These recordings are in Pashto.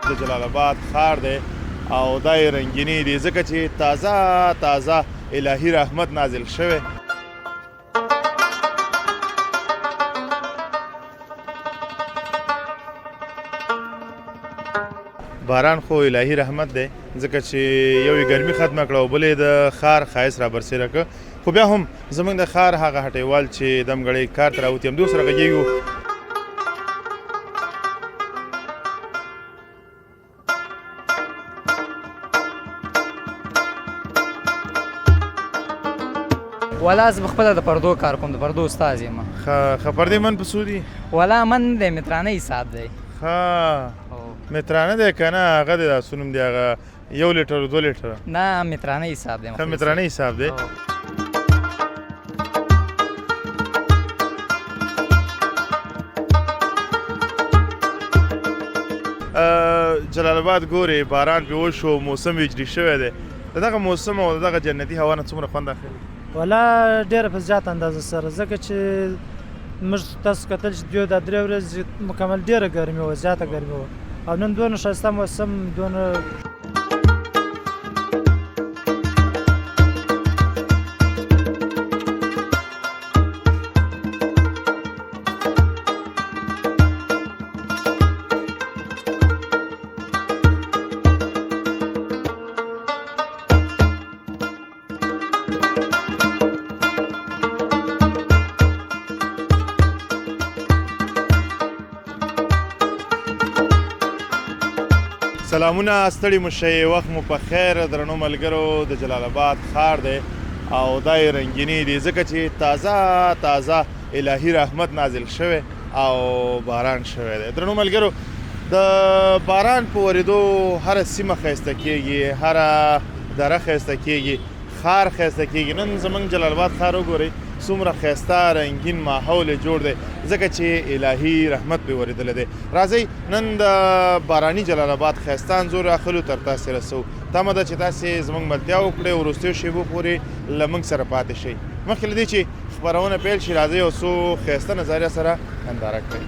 د جلال آباد ښار دی او دا یې رنګینی دی، ځکه چې تازه تازه الهي رحمت نازل شوی. باران خو الهي رحمت دی، ځکه چې یو یې ګرمي ختمه کړه او بل یې د ښار ښایست را برسېره کړ. خو بیا هم زمونږ د ښار هغه هټیوال چې دمګړۍ کار ته راوتي، همدې سره غږېږو. ولا زه خپله د پردو کار کوم، د پردو استاد یم. ښه، پردې من په څو دي؟ ولا من دی مترانه حساب دی. ښه، مترانه دی که نه هغه دی، دا څه نوم دی، هغه 1 لیټر 2 لیټر؟ نه، مترانه حساب دی. ښه، مترانه حساب دی. جلال آباد ګورې، باران پې وشو، موسم وجري شوی دی. د دغه موسم او د دغه جنتي هوا نه څومره خوند اخلي؟ ولا ډېره په زیاته اندازه سره، ځکه چې موږ تاسو کتل چې دوه دا 3 ورځې مکمل ډېره ګرمي وه، زیاته ګرمي وه، او نن دونه ښایسته موسم دونه. سلامونه، ستړي مو شئ، وخت مو په خیر. درنو ملګرو، د جلال آباد ښار دی او دا یې رنګینی دی، ځکه چې تازه تازه الهي رحمت نازل شوی او باران شوی دی. درنو ملګرو، د باران په ورېدو هره سیمه ښایسته کیږي، هره دره ښایسته کیږي، ښار ښایسته کیږي. نن زمونږ جلال آباد ښار وګورئ، څومره ښایسته رنګین ماحول یې جوړ دی، ځکه چې الهي رحمت پرې ورېدلی دی. راځئ نن د باراني جلال آباد ښایسته انځور اخلو، تر تاسې رسوو. تمه ده چې تاسې زمونږ ملتیا وکړئ، وروستیو شیبو پورې له موږ سره پاتې شئ. مخکې له دې چې خپرونه پیل شي، راځئ یو څو ښایسته نظارې سره ننداره کړئ.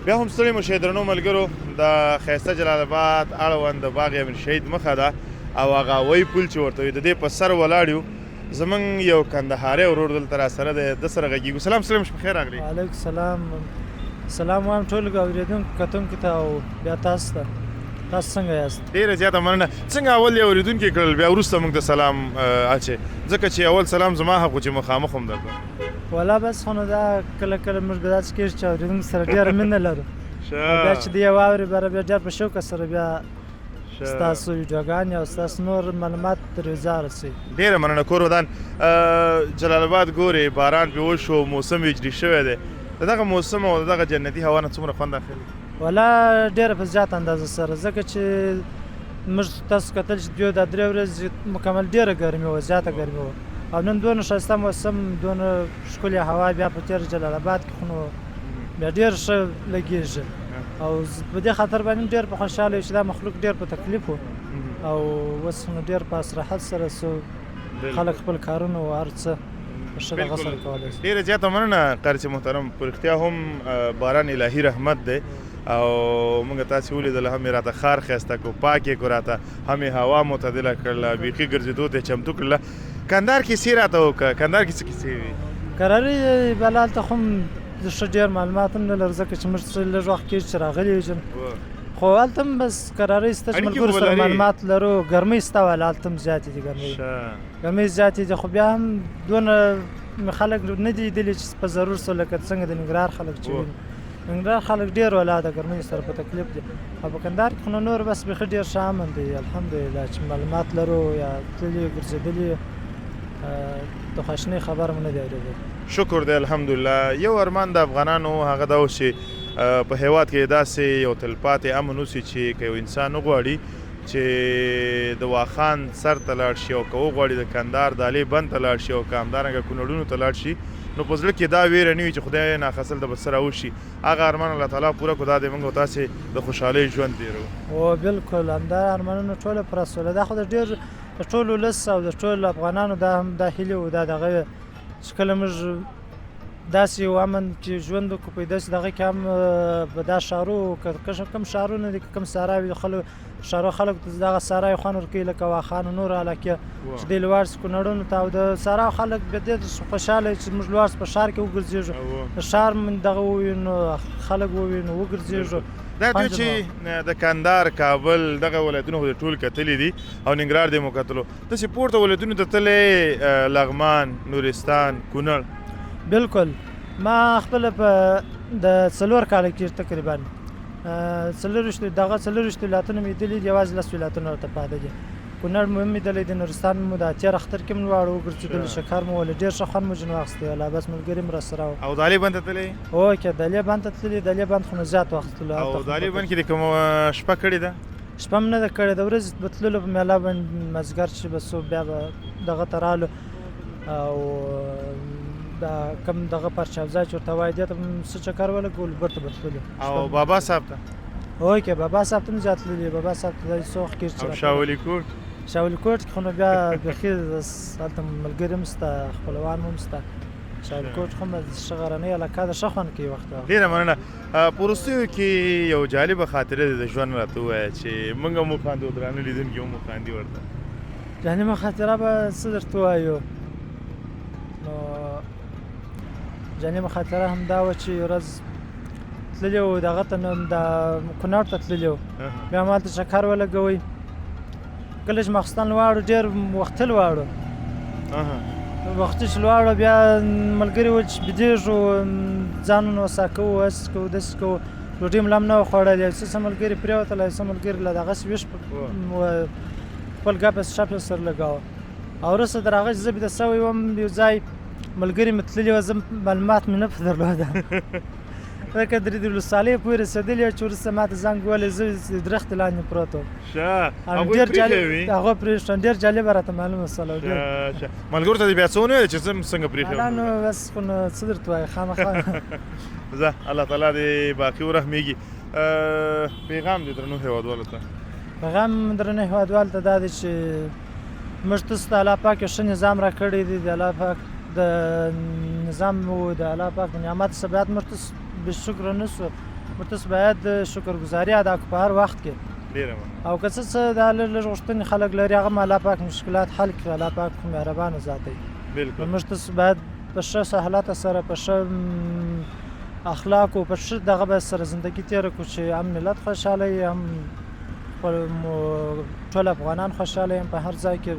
بیا هم ستړي مو شئ درنو ملګرو. د ښایسته جلال آباد اړوند د باغ امیر شهید مخه ده او هغه وی پل چې ورته وي، د دې په سر ولاړ یو. زمونږ یو کندهاری ورور دلته را سره دی، ده سره غږېږو. سلام، ستړي مو شئ، په خیر راغلي. وعلیکم سلام. سلام وایم ټولو اورېدونکو کتونکو ته او بیا تاسو ته. تاسو څنګه یاست؟ ډېره زیاته مننه. څنګه اول یې اورېدونکي کړل، بیا وروسته موږ ته سلام اچي، ځکه چې اول سلام زما حق و چې مخامخ هم درته. ولا بس خو نو دا کله کله موږ به داسې کېږي چې اورېدونکو سره ډېره مینه لرو، بیا چې دی واوري بره بیا ډېر په شوقه سره بیا ستاسو ویډیوګانې او ستاسو نور معلومات تر یو ځای رسوي. ډېره مننه، کور ودان. جلال آباد ګورې، باران پې وشو، موسم وجري شوی دی. د دغه موسم او د دغه جنتي هوا نه څومره خوند اخلي؟ ولا ډېره په زیاته اندازه سره، ځکه چې موږ تاسو کتل چې دوه دا 3 ورځې مکمل ډېره ګرمي وه، زیاته ګرمي وه، او نن دونه ښایسته موسم، دونه ښکلې هوا، بیا په تېر جلال آباد کې خو نو بیا ډېر ښه لګېږي. او په دې خاطر باندې ډېر په خوشحاله یو چې دا مخلوق ډېر په تکلیف و، او اوس نو ډېر په استراحت سره سو خلک خپل کارونه او هر څه ښه دغه سره کولی شي. ډېره زیاته مننه قاري صاحب محترم. په رښتیا هم باران الهي رحمت دی او موږ تاسې ولیدل، هم یې راته ښار ښایسته کړو، پاک یې کړو راته، هم یې هوا معتدله کړله، بیخي ګرځېدو ته یې چمتو کړله. کندهار کیسې راته وکړه، کندهار کې څه کیسې وې؟ کراري بله هلته خو هم ښه ډېر معلومات هم نه لرو، ځکه چې موږ څه لږ وخت کېږي چې راغلي یو چې، خو هلته هم بس کراري شته چې اړیکې ملګرو خو سره لرې. معلومات لرو. ګرمۍ شته والا هلته هم زیاتې دي، ګرمۍ ګرمۍ زیاتې دي، خو بیا هم دونه مې خلک نه دي لیدلي چې په ضرور سو لکه څنګه د ننګرهار خلک چې ویني. ننګرهار خلک ډېر ولا د ګرمۍ سره په تکلیف دي، او په کندهار کې خو نو نور بس بیخي ډېر ښه امن دی الحمدلله، چې معلومات لرو یا تللي ګرځېدلي، د خواشینۍ خبر مو نه دی اورېدلی. شکر دی الحمدلله. یو ارمان د افغانانو هغه دا و چې په هیواد کې داسې یو تلپاتې امن اوسي چې که یو انسان وغواړي چې د واخان سر ته لاړ شي، او که وغواړي د کندهار دالې بند ته لاړ شي، او که همدارنګه کونړونو ته لاړ شي، نو په زړه کې دا ویره نه وي چې خدای ناخواسته به څه راوشي. هغه ارمان الله تعالی پوره کړو، دا دی موږ او تاسې د خوشحالۍ ژوند تېروو. هو بالکل، همدا ارمانونه ټوله پوره سوله. دا خو د ډېر د ټول ولس او د ټولو افغانانو دا هم دا هیلې و، دا دغه وې چې کله موږ داسې یو امن کې ژوند وکړو، په داسې دغه کې هم په دا ښارو که کوم ښارونه دي، که کوم سارا وي، خلک ښارو خلکو ته دغه سارا یې خوند ورکوي، لکه واخان او نورو علاقې چې دوی لوړ سي کونړونو ته، او د سارا خلک بیا دې خوشحاله چې موږ لوړ په ښار کې وګرځېږو، د ښار مونږ دغه ووینو، خلک ووینو، وګرځېږو. دا دوی چې د کندهار، کابل دغه ولایتونه خو ټول کتلي دي او ننګرهار دې مو کتلو، داسې پورته ولایتونو ته تللی، لغمان، نورستان، کونړ؟ بالکل، ما خپله په د 4 کاله کې تقریبا 24 دغه 24 ولایتونه مې لیدلي دي، یوازې 10 ولایتونه راته پاتې دي. کونړ مو هم لیدلی دی، نورستان مو د تېر اختر کې هم لواړو وګرځېدلو، شکر مو ولې ډېر ښه خوند مو ځینې واخیستی، ولا بس ملګري مو راسره وو. او دالې بند ته تللی؟ هوکې، دالې بند ته تللي، دالې بند خو نو زیات وخت تللو. او دالې بند کې دې کومه شپه کړې ده؟ شپه مې نه ده کړې، د ورځې به تللو په میله باندې مازدیګر چې به څو بیا به دغه ته رالو، او دا کوم دغه پرچاوځای چې ورته وایي دې ته به مې څه چکر ولګولو، بېرته به تللو. او بابا صاحب ته؟ هوکې، بابا صاحب ته هم زیات تللي، بابا صاحب ته داسې څو وخت کېږي چې او شاولي کوټ؟ شاولي کوټ کې خو نو بیا بیخي هلته ملګري هم شته، خپلوان هم شته. شاولي کوټ خو هم ښه غرنۍ علاقه ده، ښه خوند کوي وخت وخت. ډېره مننه. په وروستیو کې یو جالبه خاطره دې د ژوند راته ووایه چې موږ هم وخاندو، درانه لیدونکي هم وخاندي ورته. جالبه خاطره به څه درته ووایو، نو جالبه خاطره هم دا وه چې یو ورځ تللي وو دغه ته، نو د کونړ ته تللي وو، بیا مو هلته چکر ولګوی. کله چې ماخستن لواړو، ډېر وختي لواړو، وختي چې لواړو بیا ملګري ویل چې بېدېږو، ځانونه وسا کوو، هسې کوو داسې کوو، ډوډۍ مو لا هم نه وه خوړلې. یو څه څه ملګري پرېوتل، یو څه ملګري لا دغسې ویښ خپل ګپ شپ یې سره لګاوه. او وروسته تر هغه چې زه بیده سوی وم، یو ځای ملګري مې تللي وه، زه معلومات مې نه په درلوده، لکه درې د ولسوالۍ پورې رسېدلي وه چې وروسته ما ته زنګ ووهلی، زه د درختې لاندې پروت وم. هغوی ډېر جالب هغه پرېښودم، ډېر جالبه راته معلومه سوله. ملګرو ته دې بیا څه ونه ویل چې زه څنګه پرېښی وم؟ نو بس خو نو څه درته وایي، خامخا. ځه الله تعالی دې باقي ورحمېږي. پیغام دې درنو هېوادوالو ته؟ پیغام درنو هېوادوالو ته دا دی چې موږ تاسو ته الله پاک یو ښه نظام راکړی دی، د الله پاک د نظام او د الله پاک د نعمت څخه باید موږ تاسو بې شکره نه سو، موږ تاسو باید شکرګزاري ادا کړو په هر وخت کې. او که څه څه دا لږ لږ غوښتنې خلک لري، هغه هم الله پاک مشکلات حل کړي، الله پاک خو مهربانه ذات دی. موږ تاسو باید په ښه سهولت سره، په ښه اخلاقو، په ښه دغه به سره زندګي تېره کړو چې هم ملت خوشحاله وي، هم خپل ټول افغانان خوشحاله هم په هر ځای کې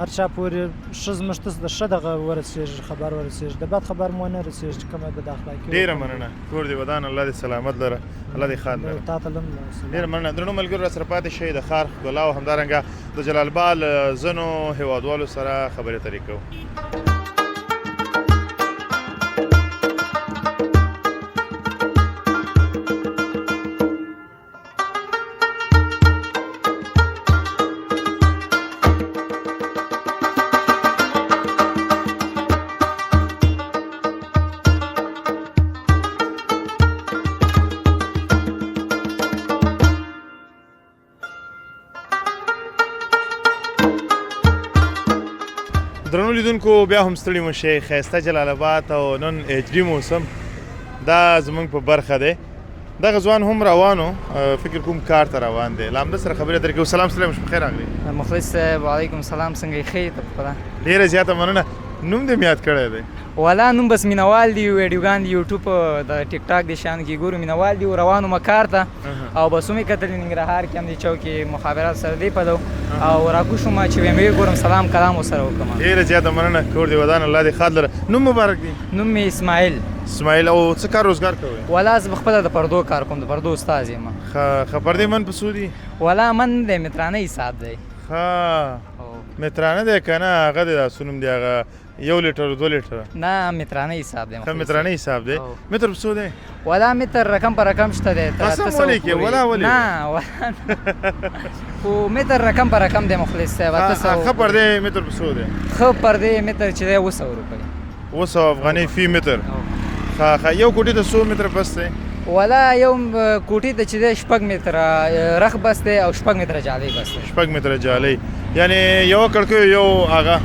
هر چا پورې ښه زموږ ته د ښه دغه ورسېږي، خبر ورسېږي، د بد خبر مو نه رسېږي چې کومه بد اخلاقي. ډېره مننه، کور دې ودان، الله دې سلامت لره، الله دې ښاد لره. تا ته هم ډېره مننه. درنو ملګرو را سره پاتې شئ، د ښار ښکلا او همدارنګه د جلال آباد له ځینو هېوادوالو سره خبرې اترې کوو. درنو لیدونکو بیا هم ستړي مه شئ، ښایسته جلال آباد او نن اجري موسم دا زموږ په برخه دی. دغه ځوان هم روانو، فکر کوم کار ته روان دی، له همده سره خبرې اترې کوو. سلام، سلام، شپه خیر راغلی. مخلص صاحب، وعلیکم سلام، څنګه یې؟ ښه یې ته په خدا؟ ډېره زیاته مننه. نوم دې یاد کړی دی؟ ولا نوم بس مینوال دی، ویډیوګان دی یوټیوب د ټیک ټاک دی شان کې ګورو، مینوال دی. روانو مکار ته او بس مې کتل ننګرهار کې هم دی چوک کې مخابرات سره دی پلو او راکو شوم چې ویم ګورم سلام کلام وسره وکم. ډیره زیاته مننه، کور دې ودان، الله دې ښاد لره. نوم مبارک دی؟ نوم مې اسماعیل. اسماعیل، او څه کار روزګار کوي؟ ولا زه خپله د پردو کار کوم، د پردو استاد یم. ښه، پردې من په څو دي؟ ولا من دی مترانه حساب دی. ښه، مترانه دی که نه هغه دی، دا څه نوم دی، هغه 1 لیټر 2 لیټر؟ نه، مترانه حساب دی. ښه، مترانه حساب دی. متر په څو دی؟ ولا متر رقم پر رقم شته دی. قسم ولې کې؟ ولا ولې؟ نه ولا خو متر رقم پر رقم دی مخلص صاحب. 800. ښه، پردې متر په څو دی؟ ښه، پردې متر چې دی 700 روپۍ. 700 افغانۍ فی متر. ښه ښه، یو کوټې ته څو متره بس دی؟ ولا یو کوټې ته چې دی 6 متره رخ بس دی او 6 متره جالۍ بس دی. 6 متره جالۍ، یعنی یو کړکۍ یو هغه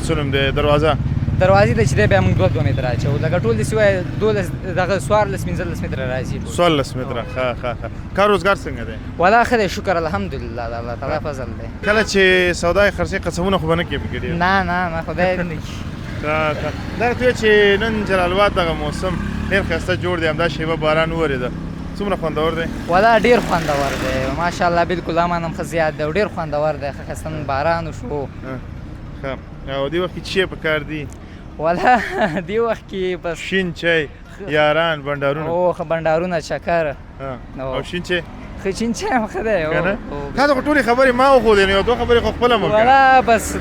څه نوم دی دروازه. دروازې ته چې دی بیا موږ 2 2 متره اچوو، لکه ټول داسې وایه 12 دغه 14 15 متره راځي. 14 متره. ښه ښه ښه، کار روزګار څنګه دی؟ ولا ښه دی، شکر الحمدلله، د الله تعالی فضل دی. کله چې سودا یې خرڅې قسمونه خو به نه کوې پکې ډېر؟ نه نه نه، خدای دې نه کړي. دا راته ووایه چې نن جلال آباد دغه موسم ډېر ښایسته جوړ دی، همدا شېبه باران وورېده، څومره خوندور دی؟ ولا ډېر خوندور دی ماشاءالله، بالکل امن هم ښه زیات دی او ډېر خوندور دی. ښه ښایسته نن باران وشو. ښه، او دې وخت کې څه شی پکار دي؟ ولا دې وخت کې بس شین چای، یاران، بنډارونه. او ښه، بنډارونه، چکر. او شین چای؟ ښه، شین چای هم ښه دی. که نه تا ته خو ټولې خبرې ما وښودې، نو یو دوه خبرې خو خپله مو وکړه. ولا بس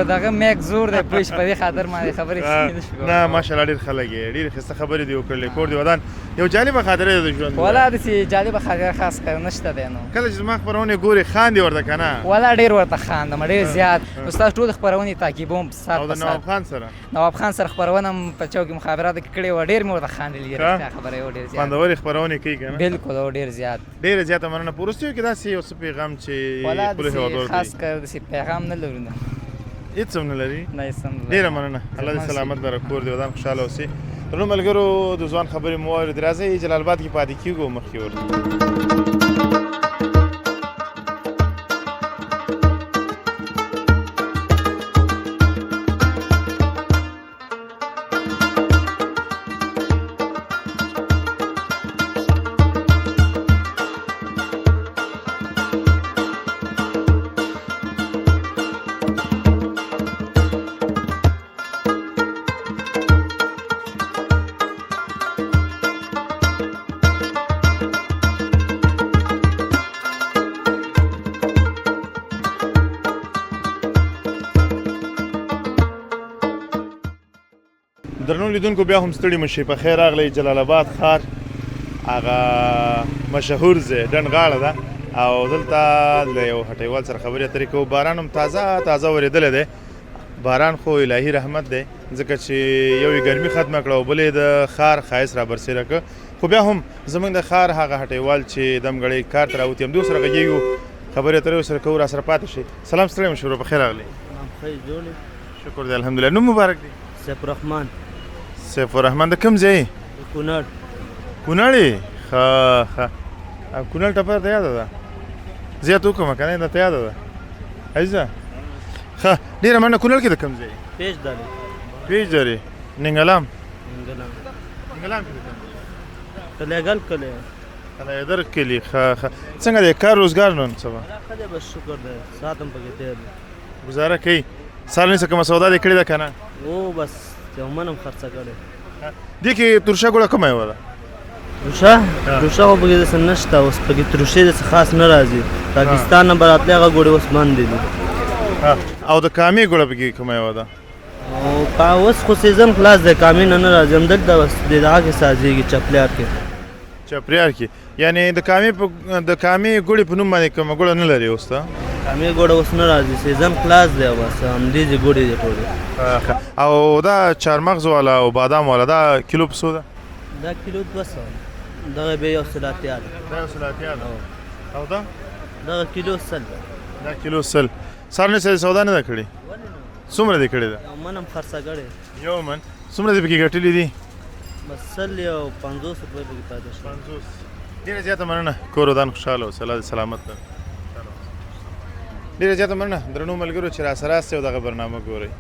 دغه میک زور دی پوه شي، په دې خاطر ما دې خبرې نه شو کولی. نه ماشاءالله ډېر خلک یې، ډېرې ښایسته خبرې دې وکړلې، کور دې ودان. یو جالبه خاطره دې د ژوند. ولا داسې جالبه خاطره خاص کار نشته دی. نو کله چې زما خپرونې ګورې خاندې ورته که نه؟ ولا ډېر ورته خاندم، ډېر زیات. استاد ټول خپرونې تعقیبوم ساعت او د نواب خان سره؟ نواب خان سره خپرونه هم په چوک مخابراتو کې کړې وه، ډېر مې ورته خاندلي دي، رښتیا خبره یې، ډېر زیات خوندورې خپرونې کوي که نه؟ بالکل، او ډېر زیات. ډېره زیاته مننه. په وروستیو کې داسې یو څه پیغام چې خپلو هېوادوالو ته؟ خاص کر داسې پیغام نه لرو. نه، هېڅ هم نه لري؟ نه، هېڅ هم نه. ډېره مننه، الله دې سلامت لره، کور دې ودان، خوشحاله اوسې. درنو ملګرو، د ځوان خبرې مو واورېدې، راځئ جلال آباد کې پاتې کېږو، مخکې ورځو. درنو لیدونکو، بیا هم ستړي مشي، په خیر راغلی. جلال آباد ښار هغه مشهور ځای ډنډ غاړه ده او دلته له یو هټیوال سره خبرې اترې کوو. باران هم تازه تازه ورېدلی دی. باران خو الهي رحمت دی، ځکه چې یو یې ګرمي ختمه کړه او بل یې د ښار ښایست را برسېره کړ. خو بیا هم زموږ د ښار هغه هټیوال چې دمګړۍ کار ته راوتي، همدې سره غږېږو، خبرې اترې ورسره کوو. را سره پاتې شئ. سلام، ستړی مشي ورور، په خیر راغلی. شکر دی الحمدلله. نوم مبارک دی؟ سیف الرحمن. سیف الرحمن، د کوم ځای؟ د کونړ. کونړ یې؟ ښه ښه، کونړ ټپه درته یاده ده؟ زیات وکړم که نه درته یاده ده عزیزه؟ ښه، ډېره مننه. کونړ کې د کوم ځای؟ پیش درې. پیش درې، ننګلام؟ ننګلام. ننګلام کې د کوم ځای؟ کلیګل کلی. کلیدر کلی. ښه ښه، څنګه دی کار روزګار نن سبا؟ ښه دی، بس شکر دی، ساعت هم پکې تېر دی. ګزاره کوي. سهار نن څه کومه سودا دې کړې ده که نه؟ هو، بس یو من هم خرڅه کړې. دې کې ترشه ګوړه کومه یوه ده؟ ترشه؟ ترشه خو پکې داسې نشته، اوس پکې ترشې داسې خاص نه راځي. پاکستان نه به راتلې هغه ګوړې اوس بندې دي. او د کامې ګوړه پکې کومه یوه ده؟ او اوس خو سیزن خلاص دی، کامې نه نه راځي، همدلته بس د دغه کې سازېږي، چپلیار کې. چپریار کې، یعنی د کامې په د کامې ګوړې په نوم باندې کومه ګوړه نه لري اوس ته؟ کامې ګوړه اوس نه راځي، سیزن خلاص دی، بس همدې دي ګوړې دي ټولې. او دا چارمغز والا او بادام والا دا کیلو په څو ده؟ دا کیلو 200، دغه بیا 180 ده. دا 180 ده. او دا؟ دغه کیلو 100 ده. دا کیلو 100. سهار نه سودا نه ده کړې؟ څومره دې کړې ده؟ یو من هم خرڅه کړې. یو من. څومره دې پکې ګټلې دي؟ بس 150 روپۍ پکې پاتې شوې. 50. ډېره زیاته مننه، کور ودان، خوشحاله اوسې، الله دې سلامت لره. ډېره زیاته مننه درنو ملګرو چې راسره یاست او دغه برنامه ګورئ.